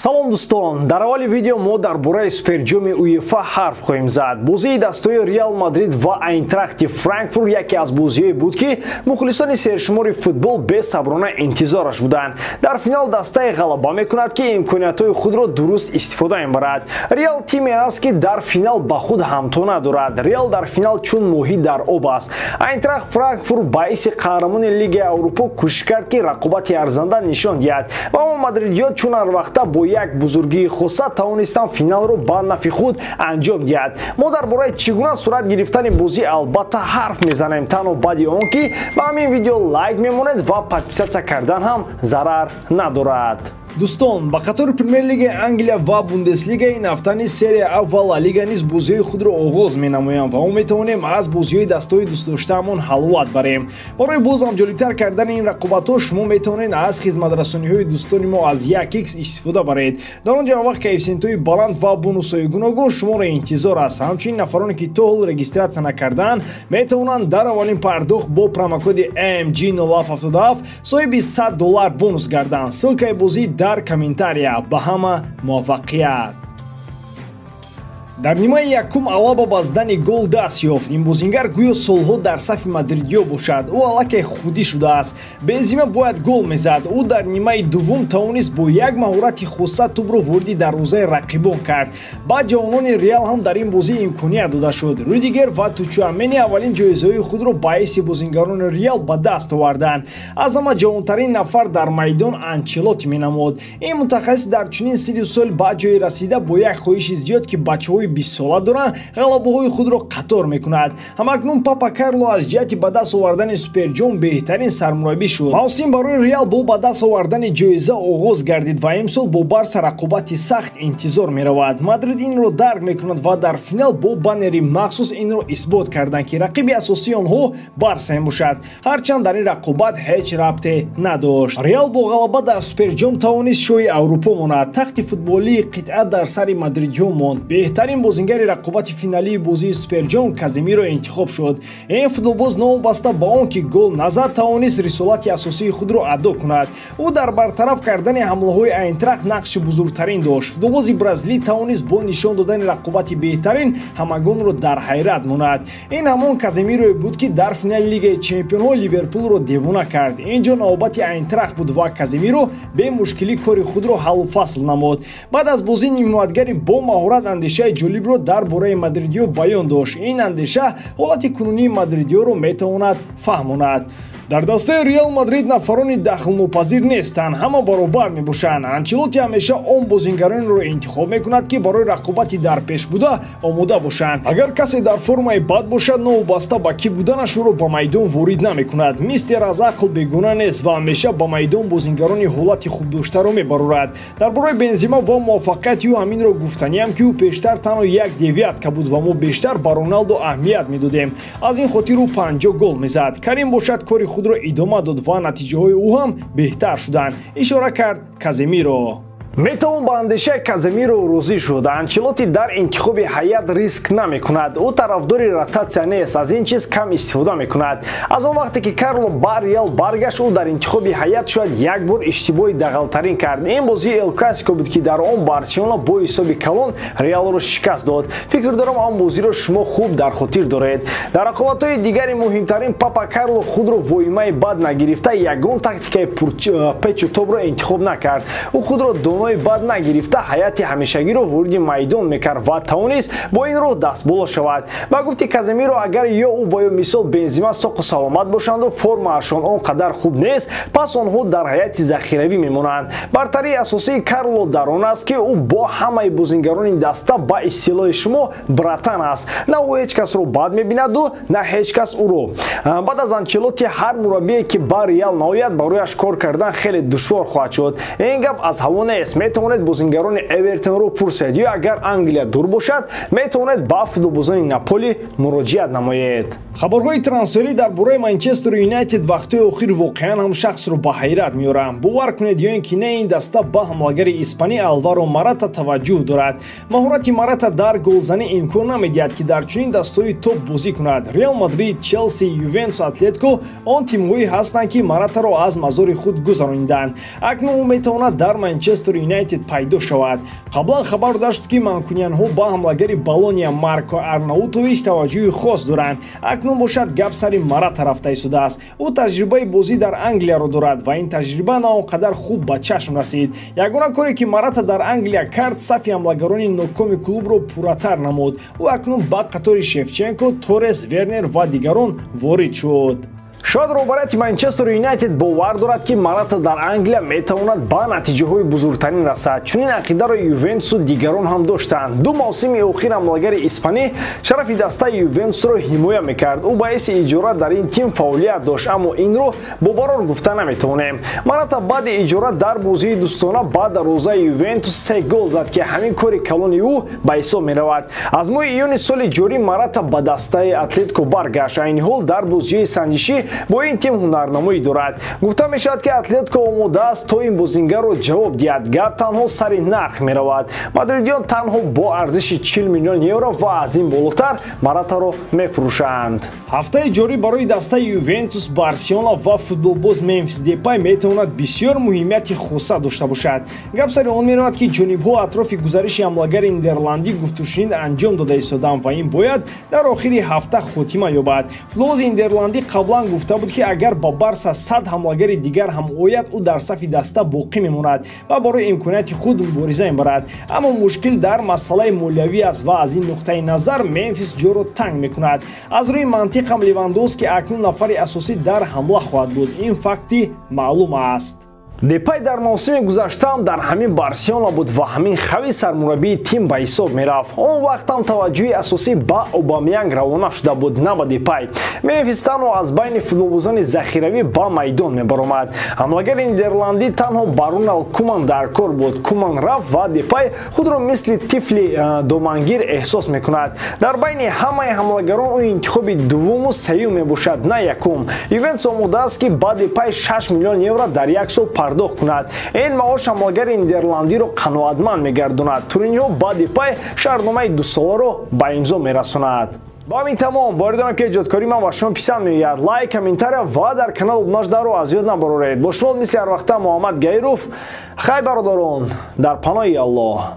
Салом, дӯстон! Дар аввали видео мо дар бораи суперҷоми УЕФА ҳарф хоҳем зад. Бозии дастҳои Реал Мадрид ва Айнтрахти Франкфурт яке аз бозиҳое буд, ки мухлисони сершумори футбол бесаброна интизораш буданд. Дар финал дастае ғалаба мекунад, ки имкониятҳои худро дуруст истифода мебарад. Реал тиме аст, ки дар финал ба худ ҳамто надорад. Реал дар финал чун моҳӣ дар об аст. Айнтрахт Франкфурт ба ҳайси қаҳрамони Лигаи Аврупо кӯшиш кард, ки рақобати арзанда нишон диҳад ва мо мадридиён чун ҳарвақта бо як бузургии хоса тавонистанд финалро ба нафи худ анҷом диҳад. Мо дар бораи чӣ гуна сурат гирифтани бозӣ албатта ҳарф мезанем, танҳо баъди он ки ба ҳамин видео лайк мемонед ва подписаться кардан ҳам зарар надорад. Дӯстон, ба қатори Премер-лигаи Англия ва Бундеслига ин ҳафта низ Серия А ва Ла Лига низ бозиҳои худро оғоз менамоянд ва мо метавонем аз бозиҳои дастаҳои дӯстдоштаамон ҳаловат барем. Барои боз ҳам ҷолибтар кардани ин рақобатҳо шумо метавонед аз хизматрасониҳои дӯстони мо аз 1x истифода баред. Дар он ҷо ҳамвақт коэффисиентҳои баланд ва бонусҳои гуногун шуморо интизор аст. Ҳамчунин нафароне, ки то ҳол регистрация накардаанд, метавонанд дар аввалин пардохт бо промокоди MG0777 соҳиби $100 бонус гарданд. Ссылкаи бозӣ дар комментария. Ба ҳама муваффақият! Дар нимаи якум Алаба ба задани гол даст ёфт. Ин бозингар гӯё солҳо дар сафи мадридиё бошад. Ӯ аллакай худӣ шудааст. Бензима бояд гол мезад. Ӯ дар нимаи дуввум тавонист бо як маҳорати хоса тӯбро вориди дарвозаи рақибон кард. Баъд ҷавонони Реал ҳам дар ин бозӣ имконият дода шуд. Рюдигер ва Тучуамени аввалин ҷоизаҳои худро ба ҳайси бозингарони Реал ба даст оварданд. Аз ҳама ҷавонтарин нафар дар майдон Анчелоти менамуд. Ин мутахассис дар чунин синну сол ба ҷое расида бо як хоҳиши зиёд, ки бачаҳои 20 сола доранд, ғалабаҳои худро қатор мекунад. Ҳамакнун Папа Карло аз ҷиҳати ба даст овардани суперҷом беҳтарин сармураббӣ шуд. Мавсим барои Реал бо ба даст овардани ҷоиза оғоз гардид ва имсол бо Барса рақобати сахт интизор меравад. Мадрид инро дарк мекунад ва дар финал бо баннери махсус инро исбот карданд, ки рақиби асосии онҳо Барса мебошад, ҳарчанд дар ин рақобат ҳеҷ рабте надошт. Реал бо ғалаба дар суперҷом тавонист шоҳи Аврупо монад. Тахти футболии қитъа дар сари мадридиҳо монд. Беҳтарин бозингари рақобати финалии бозии суперҷом Казимиро интихоб шуд. Ин футболбоз новобаста ба он ки гол назад, тавонист рисолати асосии худро адо кунад. Ӯ дар бартараф кардани ҳамлаҳои Айнтрахт нақши бузургтарин дошт. Футболбози бразилӣ тавонист бо нишон додани рақобати беҳтарин ҳамагонро дар ҳайрат монад. Ин ҳамон Казимирое буд, ки дар финали Лигаи чемпионҳо Ливерпулро девона кард. Ин ҷо навбати Айнтрахт буд ва Казимиро бемушкилӣ кори худро ҳаллу фасл намуд. Баъд аз бозӣ нимҳимоятгари бо маҳорат андешаи ҷолибро дар бораи мадридиё баён дошт. Ин андеша ҳолати кунунии мадридиёро метавонад фаҳмонад. Дар дастаи Реал Мадрид нафарони дахлнопазир нестанд, ҳама баробар мебошанд. Анчелоти ҳамеша он бозингаронеро интихоб мекунад, ки барои рақобати дар пеш буда омода бошанд. Агар касе дар формаи бад бошад, новобаста ба кӣ буданаш, ӯро ба майдон ворид намекунад. Мистер аз ақл бегуна нест ва ҳамеша ба майдон бозингарони ҳолати хубдоштаро мебарорад. Дар бораи Бензима ва муваффақияти ӯ ҳаминро гуфтаниам, ки ӯ пештар танҳо як девятка буд ва мо бештар ба Роналдо аҳамият медодем. Аз ин хотир ӯ 50 гол мезад. Карим бошад, кори худро идома дод ва натиҷаҳои ӯ ҳам беҳтар шуданд, ишора кард Каземиро. Метавон ба андешаи Каземиро розӣ шуд. Анчелоти дар интихоби ҳайат риск намекунад. Ӯ тарафдори ротатсия нест, аз ин чиз кам истифода мекунад. Аз он вақте ки Карло ба Реал баргашт, ӯ дар интихоби ҳайат шояд як бор иштибоҳи дағалтарин кард. Ин бозии Эл Классико буд, ки дар он Барселона бо ҳисоби калон Реалро шикаст дод. Фикр дорам, он бозиро шумо хуб дар хотир доред. Дар рақобатҳои дигари муҳимтарин Папа Карло худро воимаи бад нагирифта, ягон тактикаи печу тобро интихоб накард. Ӯ худро донои бад нагирифта, ҳайати ҳамешагиро вориди майдон мекард ва тавонист бо ин роҳ дастболо шавад. Ба гуфти Каземиро, агар ё ӯ ва ё мисол Бензима соқу саломат бошанду формаашон он қадар хуб нест, пас онҳо дар ҳайати захиравӣ мемонанд. Бартарии асосии Карло дар он аст, ки ӯ бо ҳамаи бозингарони даста ба истилоҳи шумо братан аст. На ӯ ҳеҷ касро бад мебинаду на ҳеҷ кас ӯро. Баъд аз Анчелоти ҳар мураббие, ки ба Реал наояд, барояш кор кардан хеле душвор хоҳад шуд. Ин гап аз ҳаво нест. Метавонед бозингарони Эвертонро пурсед ё агар Англия дур бошад, метавонед ба футболбозони Наполи муроҷиат намоед. Хабарҳои трансферӣ дар бораи Манчестер Юнайтед вақтҳои охир воқеан ҳам шахсро ба ҳайрат меоранд. Бовар кунед ё ин ки не, ин даста ба ҳамлагари испанӣ Алваро Марата таваҷҷӯҳ дорад. Маҳорати Марата дар голзанӣ имкон намедиҳад, ки дар чунин дастҳои топ бозӣ кунад. Реал Мадрид, Челси, Ювентус, Атлетико он тимҳое ҳастанд, ки Маратаро аз мазори худ гузарониданд. Акнун ӯ метавонад дар Манчестер Юнайтед пайдо шавад. Қаблан хабар дода шуд, ки манкуниянҳо ба ҳамлагари Болония Марко Арнаутович таваҷҷӯҳи хос доранд. Акнун бошад, гап сари Марата рафта истодааст. Ӯ таҷрибаи бозӣ дар Англияро дорад ва ин таҷриба на он қадар хуб ба чашм расид. Ягона коре, ки Марата дар Англия кард, сафи ҳамлагарони нокоми клубро пурратар намуд. Ӯ акнун ба қатори Шевченко, Торрес, Вернер ва дигарон ворид шуд. Шояд роҳбарияти Манчестер Юнайтед бовар дорад, ки Марата дар Англия метавонад ба натиҷаҳои бузургтарин расад. Чунин ақидаро Ювентусу дигарон ҳам доштанд. Ду мавсими охир ҳамлагари испанӣ шарафи дастаи Ювентусро ҳимоя мекард. Ӯ ба ҳайси иҷора дар ин тим фаъолият дошт, аммо инро бо барор гуфта наметавонем. Марата баъди иҷора дар бозии дӯстона ба дарвозаи Ювентус се гол зад, ки ҳамин кори калони ӯ ба ҳисоб меравад. Аз моҳи июни соли ҷорӣ Марата ба дастаи Атлетико баргашт. Айни ҳол дар бозиҳои санҷишӣ бо ин тим ҳунарнамоӣ дорад. Гуфта мешавад, ки Атлетико омода аст, то ин бозингарро ҷавоб диҳад. Гап танҳо сари нарх меравад. Мадридиён танҳо бо арзиши 40 миллион евро ва аз ин болотар Маратаро мефурӯшанд. Ҳафтаи ҷорӣ барои дастаи Ювентус, Барселона ва футболбоз Мемфис Депай метавонад бисёр муҳимияти хоса дошта бошад. Гап сари он меравад, ки ҷонибҳо атрофи гузариши ҳамлагари нидерландӣ гуфтушунид анҷом дода истоданд ва ин бояд дар охири ҳафта хотима ёбад. Футболбози нидерландӣ қаблан гуфта буд, ки агар ба Барса 100 ҳамлагари дигар ҳам ояд, ӯ дар сафи даста боқӣ мемонад ва барои имконияти худ мубориза мебарад. Аммо мушкил дар масъалаи молиявӣ аст ва аз ин нуқтаи назар Мемфис ҷоро танг мекунад. Аз рӯи мантиқ ҳам Левандовски акнун нафари асосӣ дар ҳамла хоҳад буд. Ин факти маълум аст. Депай дар мавсими гузаштаам дар ҳамин Барселона буд ва ҳамин Хави сармураббии тим ба ҳисоб мерафт. Он вақт ҳам таваҷҷӯҳи асосӣ ба Обамеянг равона шуда буд, на ба Депай. Мемфис танҳо аз байни футболбозони захиравӣ ба майдон мебаромад. Ҳамлагари нидерландӣ танҳо ба Роналд Куман дар кор буд. Куман рафт ва Депай худро мисли тифли домангир эҳсос мекунад. Дар байни ҳамаи ҳамлагарон ӯ интихоби дуввуму сеюм мебошад, на якум. Ювентус омода аст, ки ба Депай 6 миллион евро дар як сол пардохт кунад. Ин маош ҳамлагари нидерландиро қаноатманд мегардонад. Туринҳо ба Депай шартномаи дусоларо ба имзо мерасонад. Ба ҳамин тамом. Боварӣ дорам, ки эҷодкории ман ба шумо писанд меояд. Лайк, комментария ва дар канал обуна шуданро аз ёд набароред. Бо шумо мисли ҳар вақта Муҳаммад Гаиров. Хай, бародарон, дар паноҳи Аллоҳ.